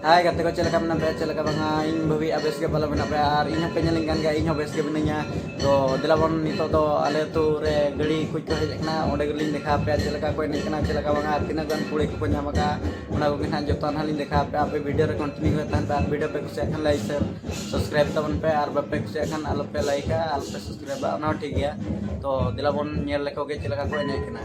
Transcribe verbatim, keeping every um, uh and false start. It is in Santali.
ᱦᱟᱭ ᱜᱟᱛᱮ ᱠᱚ, ᱪᱮᱫ ᱞᱮᱠᱟ ᱢᱮᱱᱟᱜ ᱯᱮᱭᱟ, ᱪᱮᱫ ᱞᱮᱠᱟ ᱵᱟᱝᱟ? ᱤᱧ ᱵᱷᱟᱹᱵᱤᱭᱮᱫᱼᱟ ᱵᱮᱥ ᱜᱮ ᱯᱟᱞᱮ ᱢᱮᱱᱟᱜ ᱯᱮᱭᱟ, ᱟᱨ ᱤᱧ ᱦᱚᱸᱯᱮ ᱧᱮᱞᱤᱧ ᱠᱟᱱ ᱜᱮᱭᱟ, ᱤᱧ ᱦᱚᱸ ᱵᱮᱥ ᱜᱮ ᱢᱤᱱᱟᱹᱧᱟ᱾ ᱛᱚ ᱫᱮᱞᱟ ᱵᱚᱱ ᱱᱤᱛᱚᱜ ᱫᱚ ᱟᱞᱮ ᱟᱹᱛᱩ ᱨᱮ ᱜᱟᱹᱲᱤ ᱠᱩᱡ ᱠᱚ ᱦᱮᱡ ᱟᱠᱟᱱᱟ, ᱚᱸᱰᱮ ᱜᱮᱞᱤᱧ ᱫᱮᱠᱷᱟᱣ ᱟᱯᱮᱭᱟ ᱪᱮᱫ ᱞᱮᱠᱟ ᱠᱚ ᱮᱱᱮᱡ ᱠᱟᱱᱟ, ᱪᱮᱫ ᱞᱮᱠᱟ ᱵᱟᱝᱟ, ᱟᱨ ᱛᱤᱱᱟᱹᱜ ᱜᱟᱱ ᱠᱩᱲᱤ ᱠᱚᱠᱚ ᱧᱟᱢ ᱟᱠᱟᱫᱼᱟ, ᱚᱱᱟ ᱠᱚᱜᱮ ᱱᱟᱦᱟᱜ ᱡᱚᱛᱚ ᱱᱟᱦᱟᱜ ᱞᱤᱧ ᱫᱮᱠᱷᱟᱣ ᱟᱯᱮᱭᱟ᱾ ᱟᱯᱮ ᱵᱷᱤᱰᱤᱭᱳ ᱨᱮ ᱠᱚᱱᱴᱤᱱᱤᱭᱩ ᱨᱮ ᱛᱟᱦᱮᱱ ᱯᱮ, ᱟᱨ ᱵᱷᱤᱰᱤᱭᱳ ᱯᱮ ᱠᱩᱥᱤᱭᱟᱜ ᱠᱷᱟᱱ ᱞᱟᱭᱤᱠ, ᱥᱮᱭᱟᱨ, ᱥᱟᱵᱥᱠᱨᱟᱭᱤᱵ ᱛᱟᱵᱚᱱ ᱯᱮ, ᱟᱨ ᱵᱟᱯᱮ ᱠᱩᱥᱤᱭᱟᱜ ᱠᱷᱟᱱ ᱟᱞᱚᱯᱮ ᱞᱟᱭᱤᱠᱟ, ᱟᱞᱚᱯᱮ ᱥᱟᱵᱥᱠᱨᱟᱭᱤᱵᱟ, ᱚᱱᱟ ᱦᱚᱸ ᱴᱷᱤᱠ ᱜᱮᱭᱟ᱾ ᱛᱚ ᱫᱮᱞᱟ ᱵᱚᱱ ᱧᱮᱞ ᱞᱮᱠᱚ ᱜᱮ ᱪᱮᱫ ᱞᱮᱠᱟ ᱠᱚ ᱮᱱᱮᱡ ᱠᱟᱱᱟ᱾